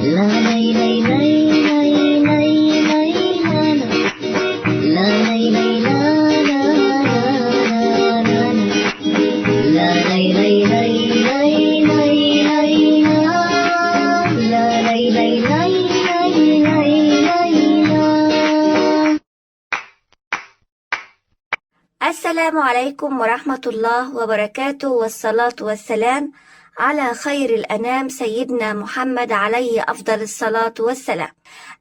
لا لا لا لا لا لا لا لا لا لا لا لا لا لا لا لا لا. السلام عليكم ورحمة الله وبركاته، والصلاة والسلام على خير الأنام سيدنا محمد عليه أفضل الصلاة والسلام.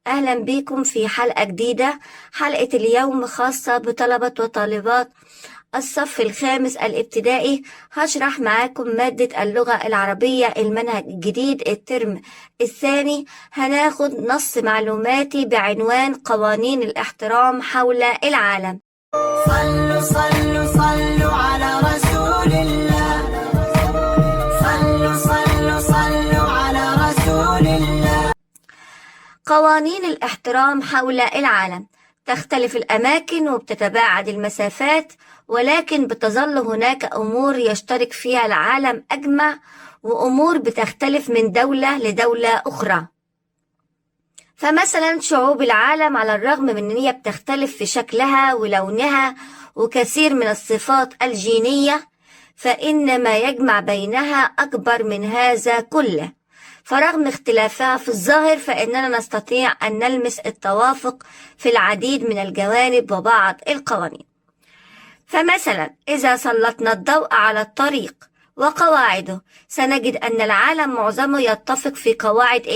أهلا بكم في حلقة جديدة. حلقة اليوم خاصة بطلبة وطالبات الصف الخامس الابتدائي. هشرح معاكم مادة اللغة العربية المنهج الجديد الترم الثاني. هناخد نص معلوماتي بعنوان قوانين الاحترام حول العالم. صلوا صلوا صلوا على رسول الله، صلوا صلوا صلوا على رسول الله. قوانين الاحترام حول العالم. تختلف الأماكن وبتتباعد المسافات، ولكن بتظل هناك أمور يشترك فيها العالم أجمع، وأمور بتختلف من دولة لدولة أخرى. فمثلا شعوب العالم على الرغم من أن هي بتختلف في شكلها ولونها وكثير من الصفات الجينية، فإن ما يجمع بينها أكبر من هذا كله. فرغم اختلافها في الظاهر فإننا نستطيع أن نلمس التوافق في العديد من الجوانب وبعض القوانين. فمثلا إذا سلطنا الضوء على الطريق وقواعده سنجد أن العالم معظمه يتفق في قواعد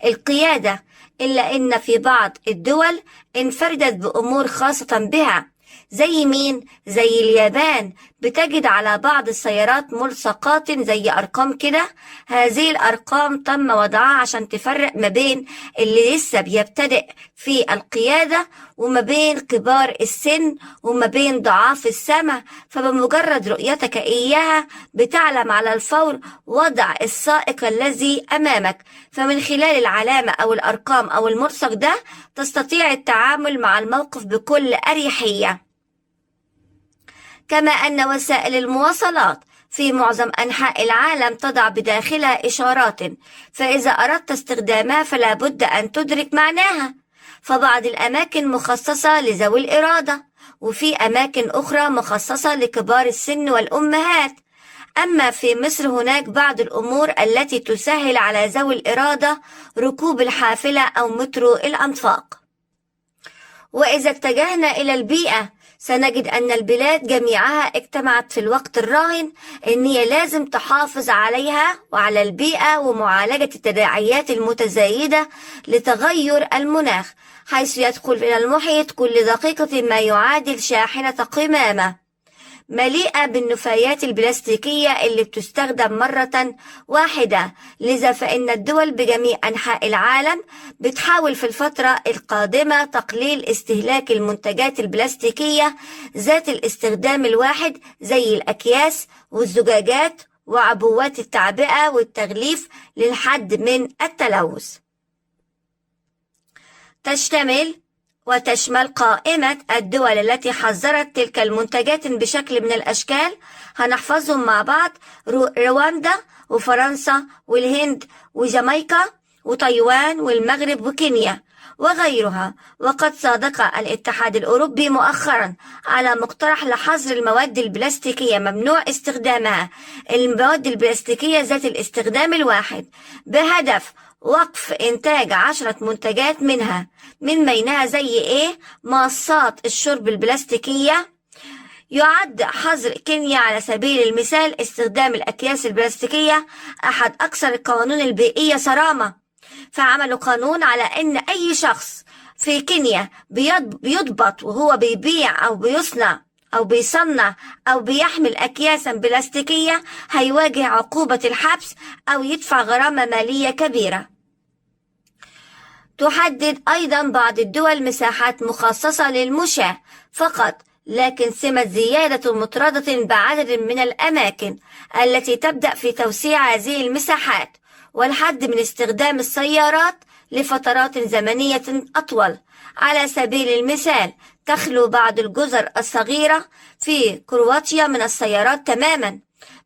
القيادة، إلا أن في بعض الدول انفردت بأمور خاصة بها. زي مين؟ زي اليابان، بتجد على بعض السيارات ملصقات زي أرقام كده. هذه الأرقام تم وضعها عشان تفرق ما بين اللي لسه بيبتدئ في القيادة وما بين كبار السن وما بين ضعاف السمع، فبمجرد رؤيتك إياها بتعلم على الفور وضع السائق الذي أمامك. فمن خلال العلامة أو الأرقام أو الملصق ده تستطيع التعامل مع الموقف بكل أريحية. كما أن وسائل المواصلات في معظم أنحاء العالم تضع بداخلها إشارات، فإذا أردت استخدامها فلا بد أن تدرك معناها. فبعض الأماكن مخصصة لذوي الإرادة، وفي أماكن أخرى مخصصة لكبار السن والأمهات. أما في مصر هناك بعض الأمور التي تسهل على ذوي الإرادة ركوب الحافلة أو مترو الأنفاق. وإذا اتجهنا إلى البيئة سنجد أن البلاد جميعها اجتمعت في الوقت الراهن أن هي لازم تحافظ عليها وعلى البيئة ومعالجة التداعيات المتزايدة لتغير المناخ، حيث يدخل إلى المحيط كل دقيقة ما يعادل شاحنة قمامة مليئة بالنفايات البلاستيكية اللي بتستخدم مرة واحدة. لذا فإن الدول بجميع أنحاء العالم بتحاول في الفترة القادمة تقليل استهلاك المنتجات البلاستيكية ذات الاستخدام الواحد زي الأكياس والزجاجات وعبوات التعبئة والتغليف للحد من التلوث. تشمل قائمة الدول التي حظرت تلك المنتجات بشكل من الأشكال، هنحفظهم مع بعض: رواندا وفرنسا والهند وجامايكا وتايوان والمغرب وكينيا وغيرها. وقد صادق الاتحاد الأوروبي مؤخرا على مقترح لحظر المواد البلاستيكية، ممنوع استخدامها، المواد البلاستيكية ذات الاستخدام الواحد، بهدف وقف إنتاج 10 منتجات منها، من بينها زي إيه؟ ماصات الشرب البلاستيكية. يعد حظر كينيا على سبيل المثال استخدام الأكياس البلاستيكية أحد أكثر القوانين البيئية صرامة، فعملوا قانون على أن أي شخص في كينيا بيضبط وهو بيبيع أو بيصنع أو بيصنع أو بيحمل أكياسا بلاستيكية هيواجه عقوبة الحبس أو يدفع غرامة مالية كبيرة. تحدد أيضا بعض الدول مساحات مخصصة للمشاة فقط، لكن سمت زيادة مطردة بعدد من الأماكن التي تبدأ في توسيع هذه المساحات والحد من استخدام السيارات لفترات زمنية أطول. على سبيل المثال تخلو بعض الجزر الصغيرة في كرواتيا من السيارات تماما،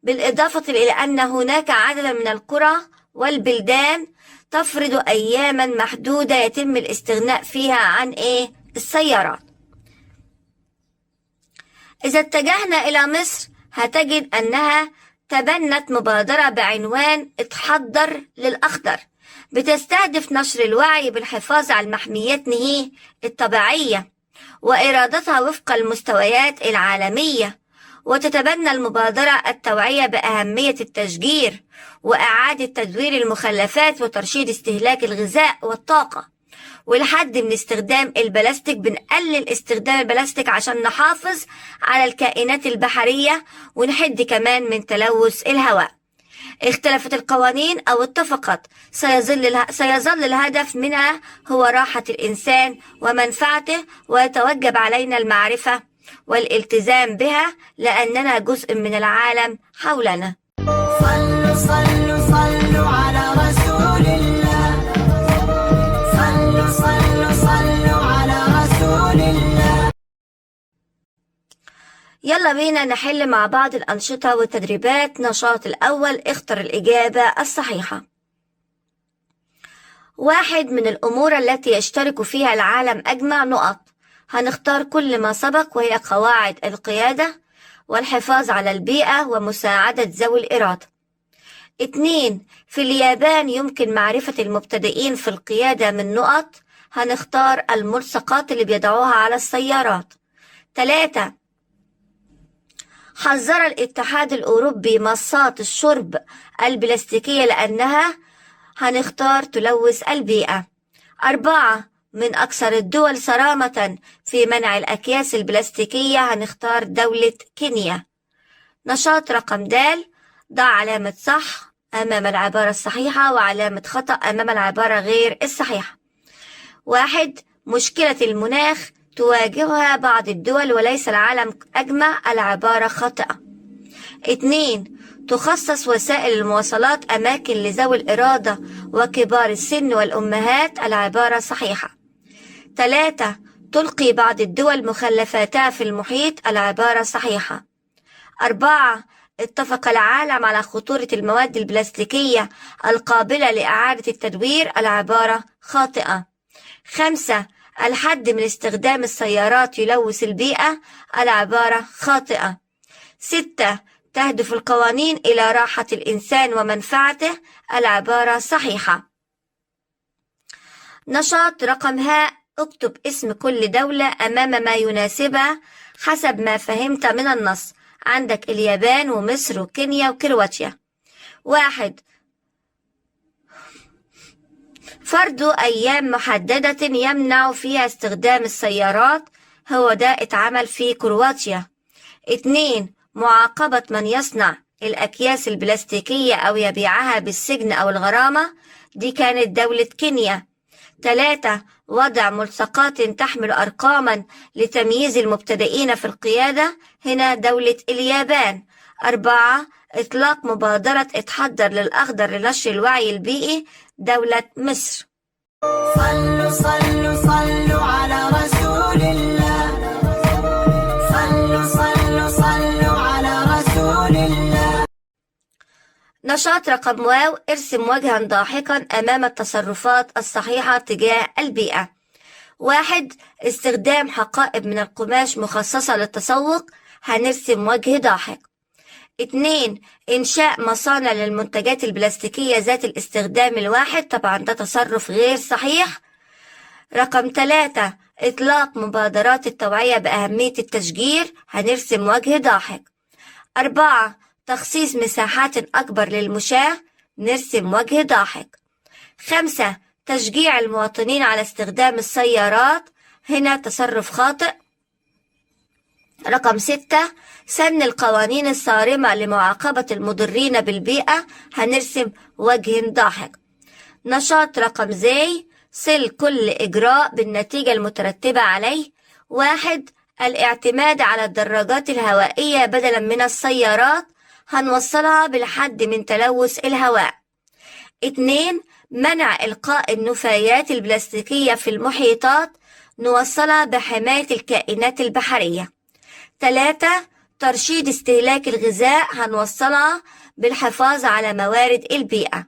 بالإضافة إلى أن هناك عددا من القرى والبلدان تفرض أياما محدودة يتم الاستغناء فيها عن إيه؟ السيارات. إذا اتجهنا إلى مصر هتجد أنها تبنت مبادرة بعنوان اتحضر للأخضر، بتستهدف نشر الوعي بالحفاظ على المحميات الطبيعية وإرادتها وفق المستويات العالمية. وتتبنى المبادرة التوعية بأهمية التشجير وإعادة تدوير المخلفات وترشيد استهلاك الغذاء والطاقة، والحد من استخدام البلاستيك. بنقلل استخدام البلاستيك عشان نحافظ على الكائنات البحرية ونحد كمان من تلوث الهواء. اختلفت القوانين أو اتفقت، سيظل الهدف منها هو راحة الإنسان ومنفعته، ويتوجب علينا المعرفة والالتزام بها لأننا جزء من العالم حولنا. صلوا صلوا صلوا على رسول الله، صلوا صلوا صلوا على رسول الله. يلا بينا نحل مع بعض الأنشطة والتدريبات. نشاط الأول، اختر الإجابة الصحيحة. واحد، من الأمور التي يشترك فيها العالم أجمع نقط. هنختار كل ما سبق، وهي قواعد القيادة والحفاظ على البيئة ومساعدة ذوي الإرادة. 2، في اليابان يمكن معرفة المبتدئين في القيادة من نقط. هنختار الملصقات اللي بيضعوها على السيارات. 3، حذر الاتحاد الأوروبي مصاصات الشرب البلاستيكية لأنها هنختار تلوث البيئة. 4، من أكثر الدول صرامة في منع الأكياس البلاستيكية هنختار دولة كينيا. نشاط رقم د، ضع علامة صح أمام العبارة الصحيحة وعلامة خطأ أمام العبارة غير الصحيحة. 1، مشكلة المناخ تواجهها بعض الدول وليس العالم أجمع، العبارة خاطئة. 2، تخصص وسائل المواصلات أماكن لذوي الإرادة وكبار السن والأمهات، العبارة صحيحة. 3، تلقي بعض الدول مخلفاتها في المحيط، العبارة صحيحة. 4، اتفق العالم على خطورة المواد البلاستيكية القابلة لإعادة التدوير، العبارة خاطئة. 5، الحد من استخدام السيارات يلوث البيئة، العبارة خاطئة. 6، تهدف القوانين إلى راحة الإنسان ومنفعته، العبارة صحيحة. نشاط رقم هاء، اكتب اسم كل دولة أمام ما يناسبها حسب ما فهمت من النص. عندك اليابان ومصر وكينيا وكرواتيا. 1، فرض أيام محددة يمنع فيها استخدام السيارات، هو ده اتعمل في كرواتيا. 2، معاقبة من يصنع الأكياس البلاستيكية أو يبيعها بالسجن أو الغرامة، دي كانت دولة كينيا. 3، وضع ملصقات تحمل أرقاما لتمييز المبتدئين في القيادة، هنا دولة اليابان. 4، إطلاق مبادرة اتحضر للأخضر لنشر الوعي البيئي، دولة مصر. صلوا صلوا صلوا على رسول الله، صلوا صلوا صلوا على رسول الله. نشاط رقم واو، ارسم وجها ضاحكا أمام التصرفات الصحيحة تجاه البيئة. 1، استخدام حقائب من القماش مخصصة للتسوق، هنرسم وجه ضاحك. 2، إنشاء مصانع للمنتجات البلاستيكية ذات الاستخدام الواحد، طبعا ده تصرف غير صحيح. رقم 3، إطلاق مبادرات التوعية بأهمية التشجير، هنرسم وجه ضاحك. 4، تخصيص مساحات أكبر للمشاة، نرسم وجه ضاحك. 5، تشجيع المواطنين على استخدام السيارات، هنا تصرف خاطئ. رقم 6، سن القوانين الصارمة لمعاقبة المضرين بالبيئة، هنرسم وجه ضاحك. نشاط رقم زي، صل كل إجراء بالنتيجة المترتبة عليه. 1، الاعتماد على الدراجات الهوائية بدلا من السيارات، هنوصلها بالحد من تلوث الهواء. 2، منع إلقاء النفايات البلاستيكية في المحيطات، نوصلها بحماية الكائنات البحرية. 3، ترشيد استهلاك الغذاء، هنوصلها بالحفاظ على موارد البيئة.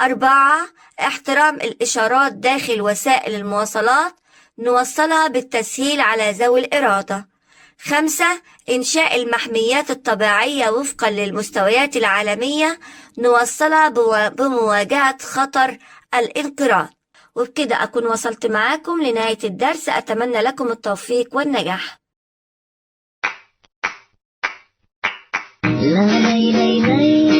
4، احترام الإشارات داخل وسائل المواصلات، نوصلها بالتسهيل على ذوي الإرادة. 5، إنشاء المحميات الطبيعية وفقا للمستويات العالمية، نوصلها بمواجهة خطر الانقراض. وبكده أكون وصلت معاكم لنهاية الدرس. أتمنى لكم التوفيق والنجاح. لا لا لا لا.